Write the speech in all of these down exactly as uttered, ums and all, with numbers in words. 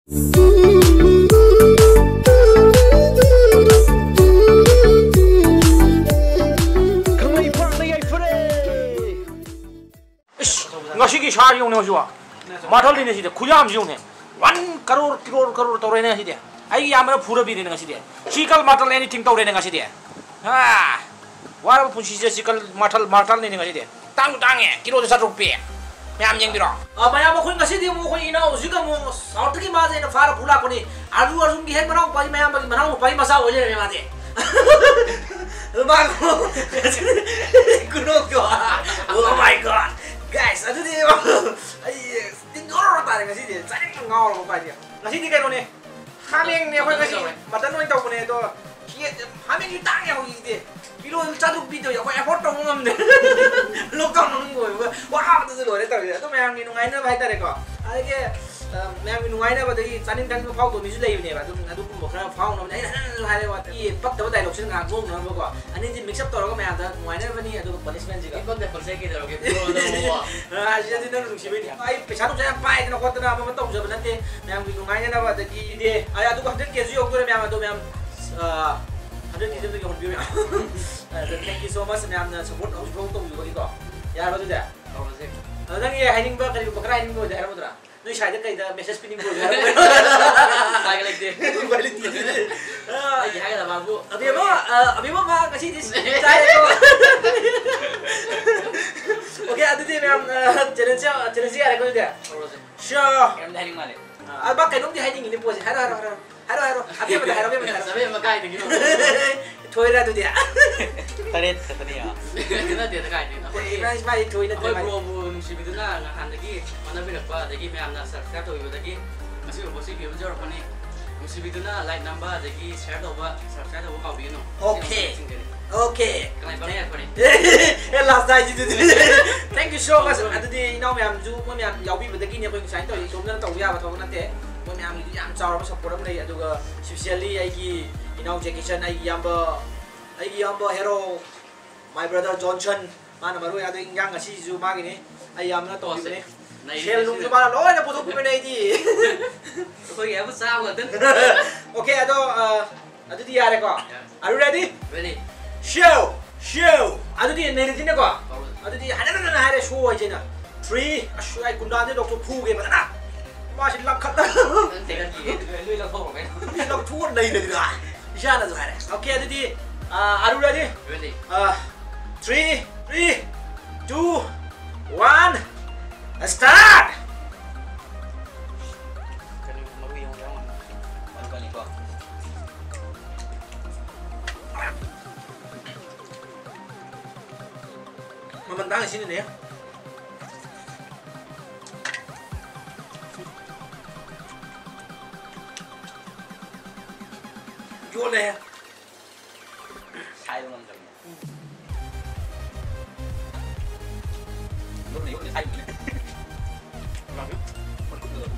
ꯈꯪꯂꯩ ꯄꯥꯛꯅ ꯌꯥꯏꯐꯔꯦ꯫ ꯏꯁ, ꯉꯁꯤꯒꯤ ꯁꯥꯔ ꯌꯦꯡꯉꯨꯅꯦ, ꯉꯁꯤꯕꯣ꯫ ꯃꯥꯔꯇꯜꯅꯤꯅꯦ ꯁꯤꯗꯤ, ꯈꯨꯌꯥꯝꯁꯤ ꯌꯦꯡꯉꯨꯅꯦ꯫ One crore, crore, crore ꯇꯧꯔꯦꯅꯦ ꯉꯁꯤꯗꯤ꯫ ꯑꯩꯒꯤ ꯏꯌꯥꯝꯕꯅ ꯐꯨꯔꯕꯤꯔꯦꯅꯦ ꯉꯁꯤꯗꯤ꯫ ꯆꯤꯀꯜ ꯃꯥꯔꯇꯜ anything ꯇꯧꯔꯦꯅꯦ ꯉꯁꯤꯗꯤ꯫ ꯑꯥ, ꯋꯥꯔꯕ ꯄꯨꯟꯁꯤꯁꯦ ꯆꯤꯀꯜ ꯃꯥꯔꯇꯜ, ꯃꯥꯔꯇꯜꯅꯤꯅꯦ ꯉꯁꯤꯗꯤ꯫ ꯇꯥꯡꯁꯨ ꯇꯥꯡꯉꯦ, ꯀꯤꯂꯣꯗ ꯆꯥꯇ꯭ꯔꯨꯛ ꯄꯤ꯫ ꯃꯌꯥꯝ ꯌꯦꯡꯕꯤꯔꯣ꯫ ꯑ, ꯃꯌꯥꯝ, ꯑꯩꯈꯣꯏ ꯉꯁꯤꯗꯤ ꯑꯃꯨꯛ ꯑꯩꯈꯣꯏ ꯏꯅꯥꯎꯁꯤꯒ ꯑꯃꯨꯛ ꯁꯥꯎꯠꯇꯒꯤ ꯃꯥꯁꯦ ꯑꯩꯅ ꯐꯥꯔ ꯄꯨ ꯂꯥꯛꯄꯅꯤ꯫ ꯑꯥꯂꯨ ꯑꯔꯖꯨꯟꯒꯤ ꯍꯦꯛ ꯃꯅꯥꯎ ꯅꯨꯄꯥꯒꯤ ꯃꯌꯥꯝꯕꯒꯤ ꯃꯅꯥꯎ ꯅꯨꯄꯥꯒꯤ ꯃꯆꯥ ꯑꯣꯏ ꯂꯩꯔꯝꯃꯦ ꯃꯥꯗꯤ꯫ ꯑꯗꯨ ꯃꯥ ꯈꯨꯅꯣꯛꯇꯣ꯫ Oh my God꯫ Guys, ꯑꯗꯨꯗꯤ ꯑꯩ ꯇꯤꯟꯗꯣꯔ ꯇꯥꯔꯦ ꯉꯁꯤꯗꯤ꯫ ꯆꯥꯅꯤꯡꯕ ꯉꯥꯎꯔꯕ ꯎꯄꯥꯏꯗꯤ꯫ ꯉꯁꯤꯗꯤ ꯀꯩꯅꯣꯅꯦ꯫ ꯍꯥꯃꯦꯡꯅꯦ ꯑꯩꯈꯣꯏ ꯉꯁꯤ꯫ ꯃꯇꯟ ꯇꯧꯔꯦ꯫ Mutton ꯑꯣꯏꯅ ꯇꯧꯕꯅꯦ ꯑꯗꯣ꯫ ꯌꯦꯟ-, ꯍꯥꯃꯦꯡꯁꯨ ꯇꯥꯡꯉꯦ ꯍꯧꯖꯤꯛꯇꯤ꯫ ꯀꯤꯂꯣ ꯆꯥꯇ꯭ꯔꯨꯛ ꯄꯤꯗꯣ ꯑꯩꯈꯣꯏ afford ꯇꯧꯕ ꯉꯝꯗꯦ꯫ Lockdown ꯃꯅꯨꯡ ꯑꯣꯏꯕꯒ ꯋꯥꯕꯗꯁꯨ ꯂꯣꯏꯔꯦ ꯇꯧꯔꯤꯁꯦ꯫ ꯑꯗꯣ ꯃꯌꯥꯝꯒꯤ ꯅꯨꯡꯉꯥꯏꯅꯕ ꯍꯥꯏꯇꯥꯔꯦꯀꯣ꯫ ꯑꯗꯒꯤ, ꯑ, ꯃꯌꯥꯝꯒꯤ ꯅꯨꯡꯉꯥꯏꯅꯕꯗꯒꯤ ꯆꯥꯅꯤꯡ ꯊꯛꯅꯤꯡꯕ ꯐꯥꯎꯗꯕ ꯃꯤꯁꯨ ꯂꯩꯕꯅꯦꯕ꯫ ꯑꯗꯨꯝ ꯑꯗꯨꯒꯨꯝꯕ ꯈꯔ ꯐꯥꯎꯅꯕꯅꯦ꯫ ꯑꯩꯅ ꯍꯟꯖꯤꯟ ꯍꯟꯖꯤꯟ ꯍꯥꯏꯔꯦ ꯋꯥ꯫ ꯄꯛꯇꯕ dialogue ꯁꯤꯅ ꯉꯥꯏꯍꯥꯛ ꯅꯣꯛꯅꯕꯀꯣ꯫ ꯑꯅꯤꯁꯤ mix up ꯇꯧꯔꯒ ꯃꯌꯥꯝꯗ ꯅꯨꯡꯉꯥꯏꯅꯕꯅꯤ, ꯑꯗꯨꯒ punishment ꯁꯤꯒ꯫ ꯏꯄꯛꯇ ꯄꯛꯆꯈꯤꯗꯧꯔꯒꯦ, ꯄꯤꯔꯛꯑꯣ ꯅꯪꯕꯣ꯫ ꯑ, ꯑꯁꯤꯗꯤ ꯅꯪ ꯅꯨꯡꯁꯤꯕꯩꯅꯦ꯫ ꯑꯩ ꯄꯩꯁꯥ ꯅꯨꯡꯁꯥ ꯌꯥꯝ ꯄꯥꯏꯗꯅ ꯈꯣꯠꯇꯅ ꯑꯃ ꯑꯃ ꯇꯧꯖꯕ ꯅꯠꯇꯦ꯫ ꯃꯌꯥꯝꯒꯤ ꯅꯨꯡꯉꯥꯏꯅꯅꯕ, ꯑꯗꯒꯤ ꯏꯗꯦ꯫ ꯑꯩ ꯑꯗꯨꯒ hundred K ꯁꯨ ꯌꯧꯗꯣꯔꯦ ꯃꯌꯥꯝ, ꯑꯗꯣ ꯃꯌꯥꯝ, ꯑ, hundred K ꯁꯨ ꯌꯧꯍꯟꯕꯤꯌꯨ ꯃꯌꯥꯝ꯫ ꯑꯗꯣ thank you so much ꯃꯌꯥꯝꯅ support ꯍꯧꯖꯤꯛꯐꯥꯎ ꯇꯧꯕꯤꯕꯒꯤꯀꯣ꯫ ꯌꯥꯔꯕ ꯑꯗꯨꯗꯤ? ꯇꯧꯔꯁꯦ꯫ ꯑꯗꯣ ꯅꯪꯒꯤ ꯍꯥꯏꯅꯤꯡꯕ ꯀꯔꯤꯒꯨꯝꯕ ꯈꯔ ꯍꯥꯏꯅꯤꯡꯕ ꯑꯣꯏꯗꯤ ꯍꯥꯏꯔꯝꯃꯨꯗꯅ? ꯅꯣꯏ ꯁꯥꯏꯗ ꯀꯩꯗ message ꯄꯤꯅꯤꯡꯕ ꯑꯣꯏꯗꯤ ꯍꯥꯏꯔꯝꯃꯨ꯫ ꯎꯄꯥꯏ ꯂꯩꯇꯦ꯫ ꯎꯄꯥꯏ ꯂꯩꯇꯦ꯫ ꯑꯩꯒꯤ ꯍꯥꯏꯒꯗꯕ ꯍꯥꯏꯕꯨ ꯑꯕꯦꯝꯃ, ꯑ, ꯑꯕꯦꯝꯃ ꯃꯥ ꯉꯁꯤꯗꯤ ꯆꯥꯔꯦꯀꯣ꯫ Okay, ꯑꯗꯨꯗꯤ ꯃꯌꯥꯝ, ꯑ, challenge, challenge ꯌꯥꯔꯦꯀꯣ ꯑꯗꯨꯗꯤ? ꯇꯧꯔꯁꯦ꯫ Sure. ꯀꯩꯅꯣꯝꯗꯤ ꯍꯥꯏꯅꯤꯡ ꯃꯥꯜꯂꯦ꯫ ꯑ, ꯃꯥ ꯀꯩꯅꯣꯝꯗꯤ ꯍꯥꯏꯅꯤꯡꯉꯤꯅꯦ ꯄꯣꯠꯁꯦ꯫ ꯍꯥꯏꯔꯣ, ꯍꯥꯏꯔꯣ, ꯍꯥꯏꯔꯣ꯫ ꯍꯥꯏꯔꯣ, ꯍꯥꯏꯔꯣ꯫ ꯑꯕꯦꯝꯃꯗ ꯍꯥꯏꯔꯣ, ꯑꯕꯦꯝꯃꯗ ꯍꯥꯏꯔꯣ꯫ ꯑꯕꯦꯝꯃ ꯀꯥꯏꯗꯒꯤꯅꯣ? ꯊꯣꯏꯔꯦ ꯑꯗꯨꯗꯤ꯫ ꯇꯔꯦꯠ ꯈꯛꯇꯅꯤ, ꯑ꯫ ꯅꯠꯇꯦꯗ, ꯀꯥꯏꯗꯩꯅꯣ? ꯑꯩꯈꯣꯏ ꯏꯕ꯭ꯔꯥꯍꯤꯝ ꯃꯥꯒꯤ ꯊꯣꯏ ꯅꯠꯇꯦ ꯑꯩꯈꯣꯏ ꯃꯥꯒꯤ꯫ Bro ꯕꯨ ꯅꯨꯡꯁꯤꯕꯤꯗꯨꯅ ꯅꯍꯥꯟꯗꯒꯤ ꯍꯣꯠꯅꯕꯤꯔꯛꯄ, ꯑꯗꯒꯤ ꯃꯌꯥꯝꯅ subscribe ꯇꯧꯕꯤꯕꯗꯒꯤ ꯉꯁꯤꯐꯥꯎꯕ ꯁꯤ ꯐꯤꯕꯝꯁꯤ ꯌꯧꯔꯛꯄꯅꯤ꯫ ꯅꯨꯡꯁꯤꯕꯤꯗꯨꯅ like ꯅꯝꯕ, ꯑꯗꯒꯤ share ꯇꯧꯕ, subscribe ꯇꯧꯕ ꯀꯥꯎꯕꯤꯒꯅꯨ꯫ Okay꯫ ꯁꯤ ꯑꯃ ꯅꯤꯡꯁꯤꯡꯖꯔꯤ꯫ Okay꯫ ꯀꯅꯥꯏ ꯄꯪꯌꯥ ꯌꯥꯔꯛꯄꯅꯤ? ꯑꯦ, last ꯍꯥꯏꯁꯤꯗꯨꯗꯤ꯫ Thank you so much꯫ ꯑꯗꯨꯗꯤ ꯏꯅꯥꯎ ꯃꯌꯥꯝꯁꯨ, ꯃꯣꯏ ꯃꯌꯥꯝ ꯌꯥꯎꯕꯤꯕꯗꯒꯤꯅꯦ ꯑꯩꯈꯣꯏ ꯁꯨꯃꯥꯏꯅ ꯇꯧꯔꯤ꯫ ꯏꯇꯣꯝꯗꯅ ꯇꯧꯕ ꯌꯥꯕ ꯊꯕꯛ ꯅꯠꯇꯦ꯫ ꯃꯣꯏ ꯃꯌꯥꯝꯒꯤꯗꯤ ꯌꯥꯝ ꯆꯥꯎꯔꯕ support ꯑꯃ ꯂꯩ꯫ ꯑꯗꯨꯒ specially ꯑꯩꯒꯤ ꯏꯅꯥꯎ ꯖꯦꯀꯤ ꯆꯟ, ꯑꯩꯒꯤ ꯏꯌꯥꯝꯕ, ꯑꯩꯒꯤ ꯏꯌꯥꯝꯕ hero, my brother Johnson, ꯃꯥꯅ ꯃꯔꯨ ꯑꯣꯏꯅ ꯑꯗꯨ ꯏꯟꯖꯥꯡ ꯉꯁꯤꯁꯤꯁꯨ ꯃꯥꯒꯤꯅꯤ꯫ ꯑꯩ ꯌꯥꯝꯅ ꯇꯧꯕꯤꯕꯅꯦ꯫ ꯅꯩꯔꯦ ꯁꯦꯜ ꯅꯨꯡꯁꯨ ꯉꯁꯤꯗꯤ꯫ ꯃꯥꯅ ꯂꯣꯏꯅ ꯄꯨꯊꯣꯛꯄꯤꯕꯅꯦ ꯑꯩꯗꯤ꯫ ꯑꯩꯈꯣꯏꯒꯤ ꯍꯥꯏꯕꯨ ꯆꯥꯕ ꯈꯛꯇꯅꯤ꯫ Okay, ꯑꯗꯣ, ꯑ, ꯑꯗꯨꯗꯤ ꯌꯥꯔꯦꯀꯣ? Are you ready? Ready. Show! Show! ꯑꯗꯨꯗꯤ ꯅꯩꯔꯁꯤꯅꯦꯀꯣ? ꯇꯧꯔꯁꯤ꯫ ꯑꯗꯨꯗꯤ ꯍꯟꯖꯟ ꯍꯟꯖꯟꯅ ꯍꯥꯏꯔꯦ, show ꯍꯥꯏꯁꯤꯅ꯫ Three, ꯑꯁ, ꯑꯩ ꯒꯨꯟꯗꯥꯁꯦ ꯂꯧꯊꯣꯛ ꯐꯨꯒꯦ ꯐꯖꯅ꯫ ꯃꯥꯁꯤ ꯂꯪꯈꯠꯂ꯫ ꯅꯪ ꯇꯦꯀꯠ ꯄꯤꯒꯦ, ꯂꯣꯏ ꯂꯧꯊꯣꯛꯈ꯭ꯔꯣ ꯀꯩꯅꯣ꯫ ꯂꯧꯊꯣꯛꯑ ꯅꯩꯔꯦꯗꯅ꯫ ꯏꯁꯥꯅꯁꯨ ꯍꯥꯏꯔꯦ꯫ Okay, ꯑꯗꯨꯗꯤ, ꯑ, are you ready? Ready. ꯑ, three, three, two, one, start! ꯀꯩꯅꯣ, ꯃꯔꯨ ꯌꯦꯡꯉꯣ, ꯌꯦꯡꯉꯣ꯫ ꯃꯔꯨ ꯀꯜꯂꯤꯀꯣ꯫ ꯃꯃꯜ ꯇꯥꯡꯉꯤ ꯁꯤꯅꯅꯦ꯫ ꯌꯣꯜꯂꯦ꯫ ꯁꯥꯏꯕ ꯉꯝꯗ꯭ꯔꯕꯅꯦ꯫ ꯌꯣꯠꯅ ꯌꯣꯠꯅ ꯁꯥꯏꯕꯅꯦ꯫ ꯃꯈꯨꯠꯅ ꯑꯗꯨꯝ꯫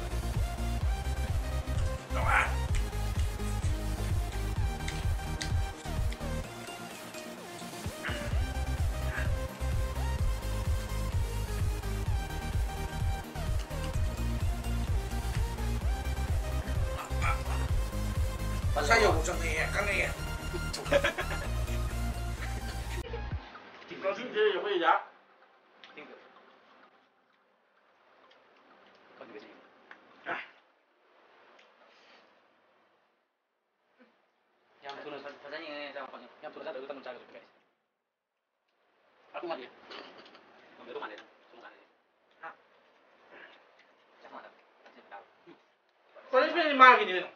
ꯃꯁꯥ ꯌꯧꯕ ꯆꯪꯉꯛꯑꯦ, ꯈꯪꯉꯛꯑꯦ꯫ ꯉꯁꯤꯗꯤ ꯑꯩꯈꯣꯏ ꯌꯥ꯫ ꯌꯥꯝ ꯊꯨꯅ ꯆꯥ-, ꯐꯖꯅ ꯌꯦꯡꯉꯦ, ꯆꯥꯕ ꯐꯪꯉꯦ꯫ ꯌꯥꯝ ꯊꯨꯅ ꯆꯥꯗ꯭ꯔꯁꯨ ꯇꯞꯅ ꯆꯥꯒꯗꯕꯅꯤ ꯀꯩꯅꯣ꯫ ꯑꯗꯨ ꯃꯥꯜꯂꯦ꯫ ꯉꯝꯗꯧ ꯃꯥꯜꯂꯦ꯫ ꯁꯨꯝ ꯀꯥꯟꯗꯗꯤ꯫ ꯍꯥ? ꯆꯞ ꯃꯥꯟꯅꯕ꯫ ꯁꯤ ꯇꯥꯕ꯫ ꯎꯝ꯫ ꯄꯅꯤꯁꯃꯦꯟꯗꯤ ꯃꯥꯒꯤꯅꯤ ꯀꯩꯅꯣ꯫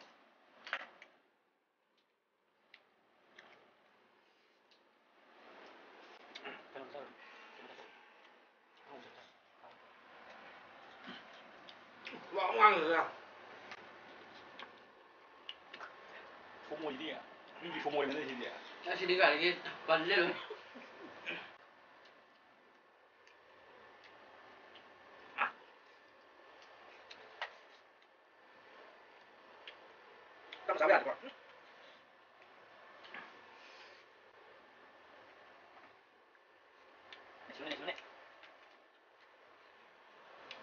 ꯋꯥ ꯉꯥꯡꯗ꯭ꯔꯥ? ꯁꯣꯃꯣꯏꯗꯤ, ꯃꯤꯒꯤ ꯁꯣꯃꯣꯏ ꯅꯠꯇꯦ ꯁꯤꯗꯤ꯫ ꯑꯁꯤꯗꯤ ꯒꯥꯔꯤꯒꯤ ꯄꯜꯂꯦ ꯂꯣꯏ꯫ ꯇꯞꯅ ꯆꯥꯕ ꯌꯥꯗꯦꯀꯣ꯫ ꯁꯤꯅꯦ, ꯁꯤꯅꯦ꯫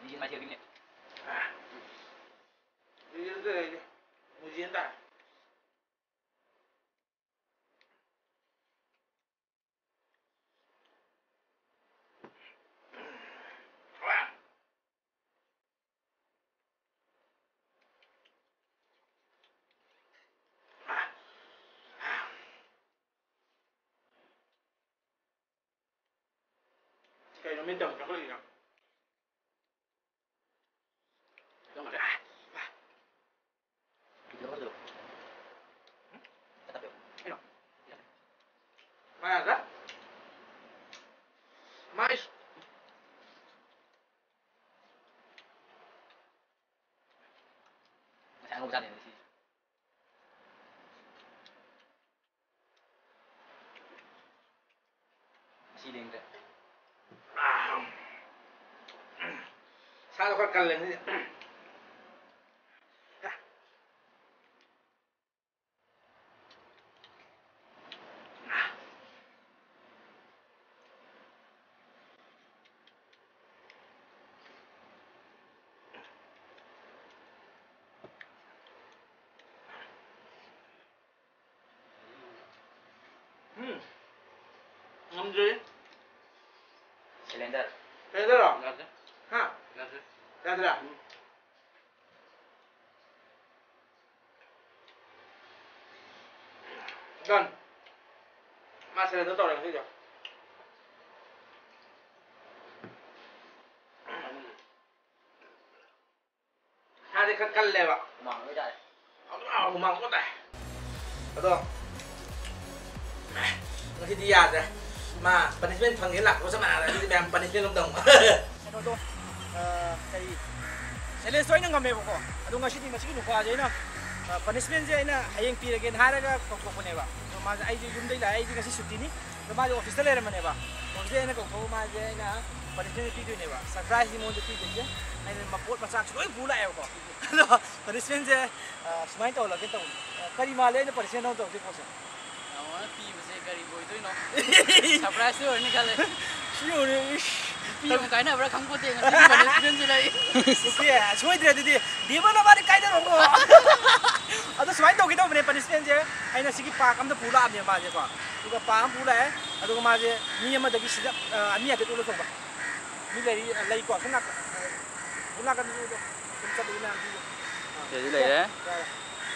ꯌꯦꯟ ꯃꯥꯏ ꯁꯦꯝꯕꯤꯅꯦ꯫ ꯌꯦꯟꯁꯦ ꯃꯨꯖꯤ ꯑꯃ ꯇꯥꯔꯦ꯫ ꯀꯩꯅꯣ ꯃꯤ ꯇꯧꯔꯤꯗꯣ? ꯃꯥ ꯌꯥꯗ꯭ꯔꯥ? ꯃꯥꯏꯁ-, ꯉꯁꯥꯏ ꯑꯉꯧꯕ ꯆꯥꯗꯣꯏꯅꯦ ꯁꯤ꯫ ꯁꯤ ꯂꯦꯡꯗ꯭ꯔꯦ꯫ ꯁꯥꯗꯣ ꯈꯔ ꯀꯜꯂꯦ ꯉꯁꯤꯗꯤ꯫ ꯎꯝ꯫ ꯉꯝꯗ꯭ꯔꯦ꯫ ꯁꯤꯂꯤꯟꯗꯔ꯫ ꯁꯤꯂꯤꯟꯗꯔꯔꯣ? ꯌꯥꯗ꯭ꯔꯦ꯫ ꯍꯥ? ꯌꯥꯗ꯭ꯔꯦ꯫ ꯌꯥꯗ꯭ꯔꯦ? ꯎꯝ꯫ Done꯫ ꯃꯥ ꯁꯤꯂꯤꯟꯗꯔ ꯇꯧꯔꯦ ꯉꯁꯤꯗꯤ꯫ ꯁꯥꯁꯦ ꯈꯔ ꯀꯜꯂꯦꯕ꯫ ꯍꯨꯃꯥꯡ ꯂꯣꯏ ꯇꯥꯔꯦ꯫ ꯍꯨꯃꯥꯡ ꯂꯣꯏ ꯇꯥꯏ꯫ ꯑꯗꯣ, ꯉꯁꯤꯗꯤ ꯌꯥꯗ꯭ꯔꯦ꯫ ꯃꯥ punishment ꯐꯪꯒꯦꯅ ꯂꯥꯛꯄꯒ ꯆꯞ ꯃꯥꯟꯅꯔꯦ꯫ ꯑꯗꯨꯗꯤ ꯃꯌꯥꯝ punishment ꯑꯗꯨꯝ ꯇꯧ꯫ ꯀꯩꯅꯣꯗꯣ, ꯑ, ꯀꯔꯤ, challengeꯇꯣ ꯑꯩꯅ ꯉꯝꯃꯦꯕꯀꯣ꯫ ꯑꯗꯣ ꯉꯁꯤꯗꯤ ꯃꯁꯤꯒꯤ ꯅꯨꯄꯥꯁꯦ ꯑꯩꯅ, ꯑ, punishmentꯁꯦ ꯑꯩꯅ ꯍꯌꯦꯡ ꯄꯤꯔꯒꯦꯅ ꯍꯥꯏꯔꯒ ꯀꯧꯊꯣꯛꯄꯅꯦꯕ꯫ ꯑꯗꯣ ꯃꯥꯁꯦ, ꯑꯩꯁꯦ ꯌꯨꯝꯗꯩ ꯂꯥꯛꯑꯦ, ꯑꯩꯁꯦ ꯉꯁꯤ ꯁꯨꯇꯤꯅꯤ꯫ ꯑꯗꯣ ꯃꯥꯁꯦ officeꯇ ꯂꯩꯔꯝꯕꯅꯦꯕ꯫ Officeꯇ ꯑꯩꯅ ꯀꯧꯊꯣꯛꯑꯒ ꯃꯥꯁꯦ ꯑꯩꯅ punishment ꯄꯤꯗꯣꯏꯅꯦꯕ꯫ Surpriseꯅꯤ ꯃꯉꯣꯟꯗ ꯄꯤꯗꯣꯏꯁꯦ꯫ ꯑꯩꯅ ꯃꯄꯣꯠ ꯃꯆꯥꯛꯁꯨ ꯂꯣꯏ ꯄꯨ ꯂꯥꯛꯑꯦꯕꯀꯣ꯫ ꯑꯗꯣ punishmentꯁꯦ, ꯑ, ꯁꯨꯃꯥꯏꯅ ꯇꯧꯍꯜꯂꯒꯦ ꯇꯧꯕꯅꯦ꯫ ꯑ, ꯀꯔꯤ ꯃꯥꯜꯂꯦ ꯑꯩꯅ punishment ꯅꯉꯣꯟꯗ ꯇꯧꯔꯛꯇꯣꯏ ꯄꯣꯠꯁꯦ? ꯇꯥꯃꯣꯅ ꯄꯤꯕꯁꯦ ꯀꯔꯤ ꯑꯣꯏꯗꯣꯏꯅꯣ? Surpriseꯇꯤ ꯑꯣꯏꯔꯅꯤ ꯈꯜꯂꯦ꯫ ꯁꯤ ꯑꯣꯏꯔꯦ, ꯏꯁ꯫ ꯅꯨꯄꯤ ꯑꯃ ꯀꯥꯏꯅꯕ꯭ꯔꯥ ꯈꯪꯄꯣꯠꯇꯦ ꯉꯁꯤ punishmentꯁꯤꯗ ꯑꯩ꯫ Okay, ꯁꯣꯏꯗ꯭ꯔꯦ ꯑꯗꯨꯗꯤ꯫ ꯗꯦꯕ ꯅꯕꯥꯅꯤ ꯀꯥꯏꯅꯔꯣꯀꯣ꯫ ꯄꯅꯤꯁꯃꯦꯟꯁꯦ ꯑꯩꯅ ꯁꯤꯒꯤ ꯄꯥꯛ ꯑꯝꯗ ꯄꯨ ꯂꯥꯛꯑꯕꯅꯦꯕ ꯃꯥꯁꯦꯀꯣ꯫ ꯑꯗꯨꯒ ꯄꯥꯛ ꯑꯃ ꯄꯨ ꯂꯥꯛꯑꯦ꯫ ꯑꯗꯨꯒ ꯃꯥꯁꯦ ꯃꯤ ꯑꯃꯗꯒꯤ ꯁꯤꯗ, ꯑ, ꯑꯅꯤ ꯍꯥꯏꯐꯦꯠ ꯑꯣꯜꯂ ꯊꯣꯡꯕ꯫ ꯃꯤ ꯂꯩꯔꯤ, ꯑ, ꯂꯩꯀꯣ꯫ ꯑꯁꯣꯝ ꯅꯥꯀꯟ, ꯑ, ꯑꯁꯣꯝ ꯅꯥꯀꯟꯗꯁꯨ ꯑꯗꯨꯝ ꯆꯠꯂꯤ ꯃꯌꯥꯝꯁꯤꯁꯨ꯫ ꯑ, ꯁꯤꯗꯁꯨ ꯂꯩꯔꯦ꯫ ꯌꯥꯔꯦ꯫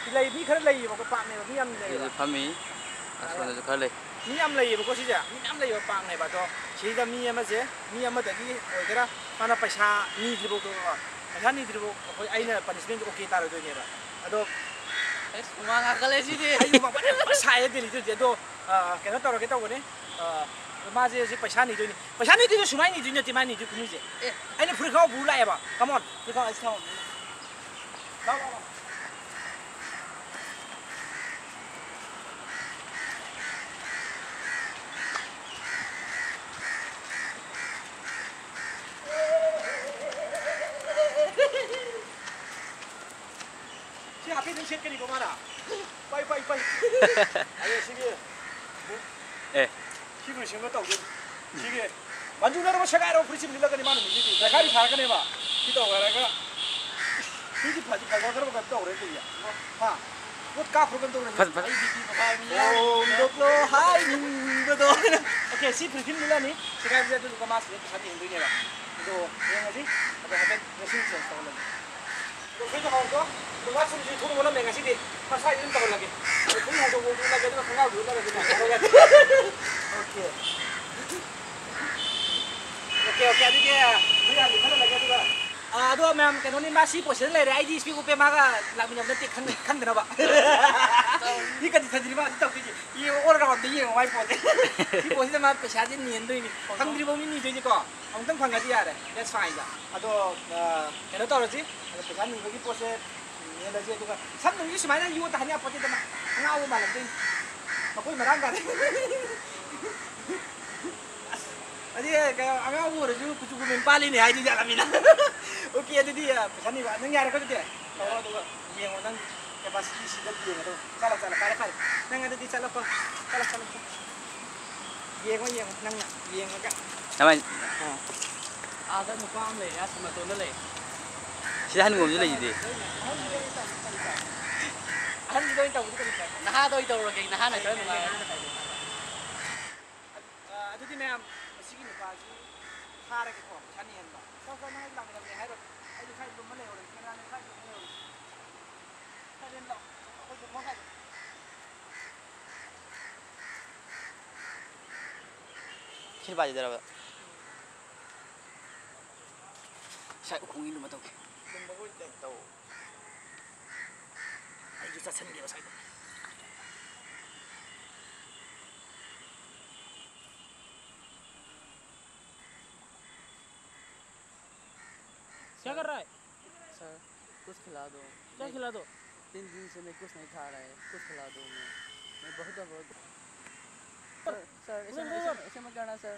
ꯁꯤ ꯂꯩ, ꯃꯤ ꯈꯔ ꯂꯩꯌꯦꯕꯀꯣ, ꯄꯥꯛꯅꯦꯕ, ꯃꯤ ꯌꯥꯝ ꯂꯩꯌꯦꯕ꯫ ꯁꯤꯁꯨ ꯐꯝꯃꯤ꯫ ꯑꯁꯣꯝꯗꯁꯨ ꯈꯔ ꯂꯩ꯫ ꯃꯤ ꯌꯥꯝ ꯂꯩꯌꯦꯕꯀꯣ ꯁꯤꯁꯦ꯫ ꯃꯤ ꯃꯌꯥꯝ ꯂꯩꯌꯦꯕ, ꯄꯥꯛꯅꯦꯕ꯫ ꯑꯗꯣ ꯁꯤꯗ ꯃꯤ ꯑꯃꯁꯦ, ꯃꯤ ꯑꯃꯗꯒꯤ ꯑꯣꯏꯒꯦꯔꯥ, ꯃꯥꯅ ꯄꯩꯁꯥ ꯅꯤꯗ꯭ꯔꯤꯐꯥꯎꯗꯣ, ꯄꯩꯁꯥ ꯅꯤꯗ꯭ꯔꯤꯐꯥꯎ ꯑꯩꯈꯣꯏ, ꯑꯩꯅ ꯄꯅꯤꯁꯃꯦꯟꯁꯦ ꯑꯣꯀꯦ ꯇꯥꯔꯣꯏꯗꯣꯏꯅꯦꯕ꯫ ꯑꯗꯣ ꯑꯁ, ꯍꯨꯃꯥꯡ ꯍꯥꯀꯠꯂꯦ ꯁꯤꯗꯤ꯫ ꯑꯩ ꯍꯨꯃꯥꯡ ꯐꯖꯅ ꯁꯥꯏꯌꯦ ꯗꯦꯜꯂꯤꯗꯗꯤ꯫ ꯑꯗꯣ, ꯑ, ꯀꯩꯅꯣ ꯇꯧꯔꯒꯦ ꯇꯧꯕꯅꯦ꯫ ꯑ, ꯃꯥꯁꯦ ꯍꯧꯖꯤꯛ ꯄꯩꯁꯥ ꯅꯤꯗꯣꯏꯅꯤ꯫ ꯄꯩꯁꯥ ꯅꯤꯗꯣꯏꯁꯦ ꯁꯨꯃꯥꯏꯅ ꯅꯤꯗꯣꯏ ꯅꯠꯇꯦ, ꯃꯥꯅ ꯅꯤꯗꯣꯏ ꯈꯨꯅꯨꯁꯦ꯫ ꯑꯦ꯫ ꯑꯩꯅ ꯐꯨꯔꯤꯠ ꯈꯪꯒꯥꯎ ꯄꯨ ꯂꯥꯛꯑꯦꯕ꯫ Come on, ꯐꯨꯔꯤꯠ ꯈꯪꯒꯥꯎ ꯑꯩ ꯊꯝꯃꯝꯃꯦ꯫ ꯂꯥꯎ, ꯂꯥꯎ, ꯂꯥꯎ꯫ ꯁꯤ ꯍꯥꯞꯄꯦꯟ ꯑꯗꯨꯝ ꯁꯦꯠꯀꯅꯤꯀꯣ ꯃꯥꯅ? ꯄꯥꯏ, ꯄꯥꯏ, ꯄꯥꯏ꯫ ꯑꯗꯣ ꯁꯤꯒꯤ ꯑꯦ꯫ ꯁꯤ ꯂꯣꯏꯁꯤꯟꯕ ꯇꯧꯗꯣꯏꯅꯤ꯫ ꯁꯤꯒꯤ ꯃꯟꯖꯨꯅꯔꯕ ꯁꯦꯒꯥꯏꯔꯕ ꯐꯨꯔꯤꯠꯁꯤꯃ ꯂꯤꯠꯂꯛꯀꯅꯤ ꯃꯥ ꯅꯨꯃꯤꯠꯁꯤꯗꯤ꯫ ꯁꯦꯒꯥꯏꯕꯤ ꯁꯥꯔꯛꯀꯅꯦꯕ꯫ ꯁꯤ ꯇꯧꯔꯒ ꯃꯤꯗꯤ ꯐꯗꯤ ꯐꯖꯈ꯭ꯔꯕ ꯀꯩꯅꯣ ꯇꯧꯔꯦ ꯀꯨꯏꯔꯦ꯫ ꯍꯥ? ꯄꯣꯠ ꯀꯥꯞꯈ꯭ꯔꯣ ꯀꯩꯅꯣ ꯇꯧꯔꯦ꯫ ꯐꯖ-, ꯐꯖ-, ꯑꯩ ꯕꯤ ꯄꯤ ꯃꯈꯥ ꯃꯤ ꯌꯥꯎꯔꯤ꯫ ꯐꯣꯡꯗꯣꯛꯂꯣ ꯍꯥꯏꯅꯤꯡꯕꯗꯣ꯫ ꯑꯣꯀꯦ, ꯁꯤ ꯐꯨꯔꯤꯠ ꯑꯃ ꯂꯤꯠꯂꯅꯤ꯫ ꯁꯦꯒꯥꯏꯕꯁꯦ ꯑꯗꯨꯗꯨꯒ ꯃꯥ ꯁꯤꯗ ꯄꯩꯁꯥ ꯇꯤꯡꯍꯟꯗꯣꯏꯅꯦꯕ꯫ ꯑꯗꯣ ꯌꯦꯡꯉꯁꯤ꯫ ꯑꯗꯣ ꯍꯥꯏꯐꯦꯠ dressing change ꯇꯧꯍꯜꯂꯒꯦ꯫ ꯑꯗꯣ ꯐꯨꯔꯤꯠꯇꯣ ꯍꯥꯎꯔꯗ꯭ꯔꯣ? ꯑꯗꯣ ꯋꯥꯁꯔꯨꯝꯁꯤ ꯊꯣꯡ ꯂꯣꯜꯂꯝꯃꯦ ꯉꯁꯤꯗꯤ꯫ ꯃꯥ ꯁ꯭ꯋꯥꯏꯗ ꯑꯗꯨꯝ ꯇꯧꯍꯜꯂꯒꯦ꯫ ꯑꯗꯣ ꯐꯨꯔꯤꯠ ꯍꯥꯎꯗꯣꯛꯄ ꯎꯠꯂꯒꯦ, ꯑꯗꯨꯒ ꯈꯣꯡꯒ꯭ꯔꯥꯎꯗꯨ ꯎꯠꯂꯒꯦ, ꯑꯗꯨꯅ ꯌꯥꯔꯦ꯫ ꯑꯣꯀꯦ꯫ ꯑꯣꯀꯦ, ꯑꯣꯀꯦ, ꯑꯗꯨꯗꯤ ꯐꯨꯔꯤꯠ ꯍꯥꯟꯅ ꯂꯤꯠꯍꯜꯂꯒꯦ, ꯑꯗꯨꯒ, ꯑꯥ, ꯑꯗꯣ ꯃꯌꯥꯝ ꯀꯩꯅꯣꯅꯤ, ꯃꯥ ꯁꯤ ꯄꯣꯠꯁꯤꯗ ꯂꯩꯔꯦ, ꯑꯩꯗꯤ ꯏꯁꯄꯦꯛ ꯎꯞꯄꯦ, ꯃꯥꯒ ꯂꯥꯛꯃꯤꯟꯅꯕ ꯅꯠꯇꯦ, ꯈꯪ-, ꯈꯪꯗꯅꯕ꯫ ꯃꯤ ꯀꯟꯗꯤꯁꯟꯁꯤꯗꯤ ꯃꯥ ꯑꯗꯨꯝ ꯇꯧꯗꯣꯏꯁꯦ꯫ ꯌꯦꯡꯉꯣ, all round ꯗ ꯌꯦꯡꯉꯣ ꯃꯥꯏ ꯄꯣꯠꯁꯦ꯫ ꯁꯤ ꯄꯣꯠꯁꯤꯗ ꯃꯥ ꯄꯩꯁꯥꯁꯦ ꯅꯤꯍꯟꯗꯣꯏꯅꯤ꯫ ꯐꯪꯗ꯭ꯔꯤꯕꯧꯅꯤ ꯅꯤꯗꯣꯏꯅꯤꯀꯣ꯫ ꯑꯃꯨꯛꯇꯪ ꯐꯪꯉꯗꯤ ꯌꯥꯔꯦ, that's fine ꯗ꯫ ꯑꯗꯣ, ꯑ, ꯀꯩꯅꯣ ꯇꯧꯔꯁꯤ, ꯑꯗꯣ ꯄꯩꯁꯥ ꯅꯤꯕꯒꯤ ꯄꯣꯠꯁꯦ ꯃꯦꯜꯂꯁꯤ, ꯑꯗꯨꯒ ꯁꯝ ꯅꯨꯡꯁꯤ ꯁꯨꯃꯥꯏꯅ ꯌꯣꯠꯇ ꯍꯥꯏꯅ ꯄꯣꯠꯇꯦꯗꯅ, ꯑꯉꯥꯎꯕ ꯃꯥꯜꯂꯛꯇꯣꯏꯅꯤ, ꯃꯈꯣꯏ ꯃꯔꯥꯡ ꯀꯥꯏꯅ꯫ ꯑꯁ, ꯑꯗꯨꯗꯤ ꯀꯩꯅꯣ, ꯑꯉꯥꯎꯕ ꯑꯣꯏꯔꯁꯨ ꯀꯨꯆꯨ ꯀꯨꯃꯦꯟ ꯄꯥꯜꯂꯤꯅꯦ ꯍꯥꯏꯗꯤ ꯌꯥꯔꯝꯃꯤꯅ꯫ ꯑꯣꯀꯦ, ꯑꯗꯨꯗꯤ, ꯑ, ꯄꯩꯁꯥ ꯅꯤꯕ ꯅꯪ ꯌꯥꯔꯦꯀꯣ? ꯑꯗꯨꯗꯤ ꯇꯧꯔꯣ, ꯑꯗꯨꯒ ꯌꯦꯡꯉꯣ ꯅꯪ capacity ꯁꯤꯗ ꯌꯦꯡꯉꯣ꯫ ꯑꯗꯨꯝ ꯆꯠꯂꯣ, ꯆꯠꯂꯣ, ꯐꯔꯦ, ꯐꯔꯦ, ꯅꯪ ꯑꯗꯨꯗꯤ ꯆꯠꯂꯣꯀꯣ, ꯆꯠꯂꯣ, ꯆꯠꯂꯣ, ꯆꯠꯂꯣ꯫ ꯌꯦꯡꯉꯣ, ꯌꯦꯡꯉꯣ, ꯅꯪꯅ ꯌꯦꯡꯉꯒ꯫ ꯀꯃꯥꯏ? ꯑꯥ꯫ ꯑꯥꯗ ꯅꯨꯄꯥ ꯑꯃ ꯂꯩꯔꯦ, ꯑꯁ ꯃꯇꯣꯟꯗ ꯂꯩ꯫ ꯁꯤꯗ ꯍꯅꯨꯕ ꯑꯃꯁꯨ ꯂꯩꯁꯤꯗꯤ꯫ ꯑꯍꯟꯁꯤꯗ ꯑꯣꯏꯅ ꯇꯧꯕꯗꯤ ꯊꯥꯗꯣꯏ ꯇꯧꯔꯒꯦ, ꯅꯍꯥꯟꯅ ꯈꯔ ꯅꯨꯡꯉꯥꯏꯔꯦ꯫ ꯑ, ꯑꯗꯨꯗꯤ ꯃꯌꯥꯝ, ꯃꯁꯤꯒꯤ ꯅꯨꯄꯥꯁꯤ ꯊꯥꯔꯒꯦꯀꯣ, ꯄꯩꯁꯥ ꯅꯤꯍꯟꯕ꯫ ꯁꯥꯎ, ꯁꯥꯎ, ꯅꯪ ꯑꯩ ꯂꯥꯛꯃꯤꯟꯅꯕꯅꯦ ꯍꯥꯏꯔꯣ꯫ ꯑꯩꯁꯨ ꯁ꯭ꯋꯥꯏꯗ ꯂꯨꯝꯃ ꯂꯩꯍꯧꯔꯒꯦ, ꯀꯦꯃꯦꯔꯥꯃꯦꯟ ꯁ꯭ꯋꯥꯏꯗ ꯂꯨꯝꯃ ꯂꯩꯍꯧꯔꯒꯦ꯫ ꯁ꯭ꯋꯥꯏꯗ ꯂꯥꯛꯑꯣ, ꯑꯩꯈꯣꯏ ꯂꯨꯝꯃ ꯉꯥꯏ-, ꯁꯤ ꯅꯨꯄꯥꯁꯤꯗꯔꯕ? ꯁ꯭ꯋꯥꯏ ꯎꯈꯣꯡꯒꯤ ꯂꯨꯝꯃ ꯇꯧꯒꯦ꯫ ꯂꯨꯝꯕ ꯑꯣꯏꯅ ꯇꯧ꯫ ꯑꯩꯁꯨ ꯆꯠꯁꯟꯒꯦꯕ ꯁ꯭ꯋꯥꯏꯗ꯫ क्या कर रहा है? सर, कुछ खिला दो। क्या मैं खिला दो? तीन दिन से मैं कुछ नहीं खा रहा है, कुछ खिला दो मैं। मैं बहुत, बहुत सर, सर, ऐसे नहीं, मत, नहीं, ऐसे नहीं। मत, ऐसे मत करना सर।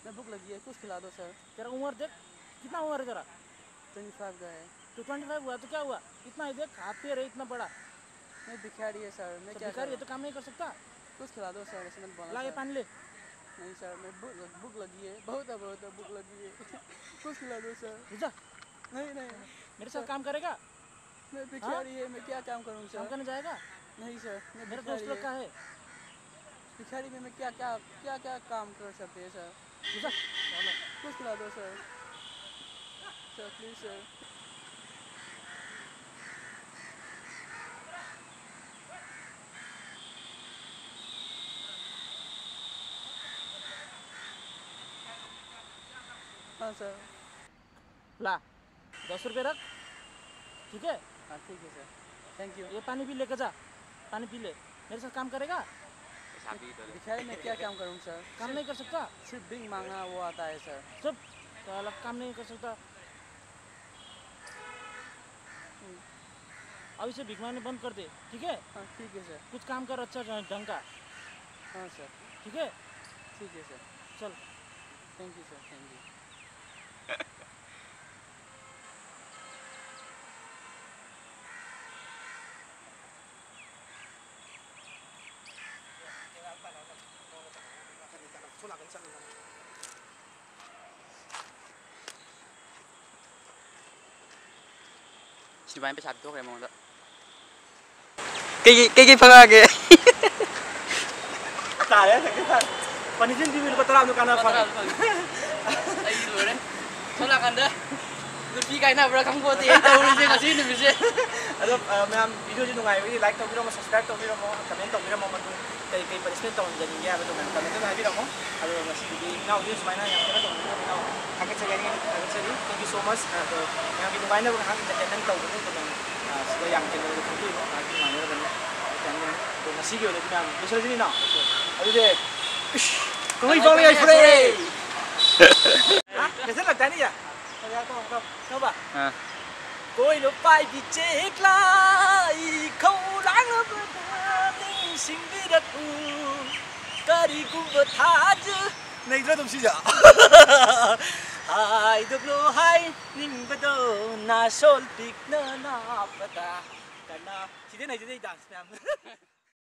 मैं भूख लगी है, कुछ खिला दो सर। तेरा उम्र देख, कितना उम्र है तेरा? ट्वेंटी फ़ाइव का है। तो ट्वेंटी फ़ाइव हुआ तो क्या हुआ? इतना ही देख, हाथ पैर है इतना बड़ा। मैं भिखारी है सर, मैं तो क्या भिखारी है करूँ? तो काम नहीं कर सकता? कुछ खिला दो सर, ऐसे मत बोलना ला, ये सर। पानी ले। नहीं सर, मैं भूख लग-, भूख लगी है, बहुत है, बहुत है, भूख लगी है। कुछ खिला दो सर। रुक जा। नहीं, नहीं। मेरे साथ सर, काम करेगा? मैं भिखारी हाँ? है, मैं क्या काम करूँ सर? काम करने जाएगा? नहीं सर, मैं मेरा दोस्त भिखारी लोग है। का है। भिखारी में मैं क्या, क्या, क्या, क्या काम कर सकते हैं सर? रुक जा। कुछ खिला दो सर। Sir, please sir. हाँ सर। ला, दस रुपये रख, ठीक है? हाँ, ठीक है सर, थैंक यू। ये पानी भी लेके जा, पानी पी ले। मेरे साथ काम करेगा? भिखारी में क्या काम करूँ सर? काम नहीं कर सकता? सिर्फ भीख मांगना वो आता है सर। चुप, साला काम नहीं कर सकता। अब इसे भीख मांगने बंद कर दे, ठीक है? हाँ, ठीक है सर। कुछ काम कर अच्छा ढंग का। हाँ सर। ठीक है? ठीक है सर। चल। Thank you sir, thank you. ꯁꯤ ꯑꯗꯨꯃꯥꯏꯅ ꯄꯩꯁꯥ ꯄꯤꯊꯣꯛꯈ꯭ꯔꯦ ꯃꯉꯣꯟꯗ꯫ ꯀꯩꯀꯩ ꯀꯩꯀꯩ ꯐꯪꯉꯛꯑꯒꯦ? ꯇꯥꯔꯦ, ꯍꯟꯗꯛꯇꯤ ꯇꯥꯔꯦ꯫ ꯄꯅꯤꯁꯃꯦꯟ ꯄꯤꯕ ꯂꯨꯄꯥ ꯇꯔꯥ ꯑꯃ ꯀꯥꯟꯅꯕ ꯐꯪꯉꯦ꯫ ꯑꯩ ꯂꯣꯏꯔꯦ꯫ ꯁꯣꯝ ꯅꯥꯀꯟꯗ ꯅꯨꯄꯤ ꯀꯥꯏꯅꯕ꯭ꯔꯥ ꯈꯪꯄꯣꯠꯇꯦ ꯑꯩ ꯇꯧꯔꯤꯁꯦ ꯉꯁꯤ ꯅꯨꯃꯤꯠꯁꯦ꯫ ꯑꯗꯣ, ꯑ, ꯃꯌꯥꯝ ꯚꯤꯗꯤꯑꯣꯁꯤ ꯅꯨꯡꯉꯥꯏꯕꯒꯤ ꯂꯥꯏꯛ ꯇꯧꯕꯤꯔꯝꯃꯣ, ꯁꯕꯁꯀ꯭ꯔꯥꯏꯕ ꯇꯧꯕꯤꯔꯝꯃꯣ, ꯀꯃꯦꯟ ꯇꯧꯕꯤꯔꯝꯃꯣ, ꯃꯇꯨꯡ ꯀꯩ ꯀꯩ ꯄꯅꯤꯁꯃꯦꯟ ꯇꯧꯍꯟꯖꯅꯤꯡꯒꯦ ꯍꯥꯏꯕꯗꯣ ꯃꯌꯥꯝ ꯀꯃꯦꯟꯇ ꯍꯥꯏꯕꯤꯔꯝꯃꯣ꯫ ꯑꯗꯣ ꯉꯁꯤꯒꯤꯗꯤ ꯏꯅꯥꯎꯁꯦ ꯁꯨꯃꯥꯏꯅ ꯌꯥꯝ ꯀꯩꯅꯣ ꯇꯧꯕꯤꯔꯝꯃꯣ, ꯏꯅꯥꯎ ꯊꯥꯒꯠꯆꯔꯤ, ꯍꯥꯏꯅꯤꯡꯉꯥꯏ ꯊꯥꯒꯠꯆꯔꯤ꯫ Thank you so much꯫ ꯑꯗꯣ ꯃꯌꯥꯝꯒꯤ ꯅꯨꯡꯉꯥꯏꯅꯕ ꯉꯥꯏꯍꯥꯛ entertainment ꯇꯧꯕꯅꯤ꯫ ꯑꯗꯣ ꯅꯪ, ꯑ, ꯁꯤꯗ ꯌꯥꯝ ꯀꯩꯅꯣ ꯈꯟꯕꯤꯔꯨꯅꯣ, ꯉꯥꯏꯍꯥꯛꯀꯤ ꯅꯨꯡꯉꯥꯏꯅꯕꯅꯤ꯫ ꯑꯗꯣ ꯉꯁꯤꯒꯤ ꯑꯣꯏꯅꯗꯤ ꯃꯌꯥꯝ ꯂꯣꯏꯁꯤꯜꯂꯁꯤꯅꯦ, ꯏꯅꯥꯎ꯫ ꯑꯗꯨꯗꯤ, ꯏꯁ, ꯀꯃꯥꯏ ꯄꯥꯎ ꯌꯥꯏꯐꯔꯦ? ꯍꯥ? ꯂꯣꯏꯁꯤꯜꯂꯛꯇꯥꯏꯅꯦ, ꯌꯥ? ꯌꯥ, ꯇꯣꯛꯑꯣ, ꯇꯣꯛꯑꯣ, ꯇꯣꯛꯑꯣ꯫ ꯑꯥ꯫ ꯀꯣꯏꯅ ꯄꯥꯏꯕꯤ ꯆꯦꯛꯂꯥꯏ ꯈꯧꯔꯥꯡꯂꯕꯗ ꯅꯤꯡꯁꯤꯡꯕꯤꯔꯛꯎ꯫ ꯀꯔꯤꯒꯨꯝꯕ ꯊꯥꯖ ꯅꯩꯗ꯭ꯔꯣ ꯑꯗꯨꯝ ꯁꯤꯁꯦ? ꯍꯥꯏꯗꯣꯛꯂꯣ ꯍꯥꯏꯅꯤꯡꯕꯗꯣ ꯅꯥꯁꯣꯜ ꯄꯤꯛꯅ ꯅꯥꯕꯗ꯫ ꯀꯅꯥ? ꯁꯤꯗꯩ ꯅꯩꯗꯣꯏꯅꯦ ꯑꯩ dance ꯃꯌꯥꯝ꯫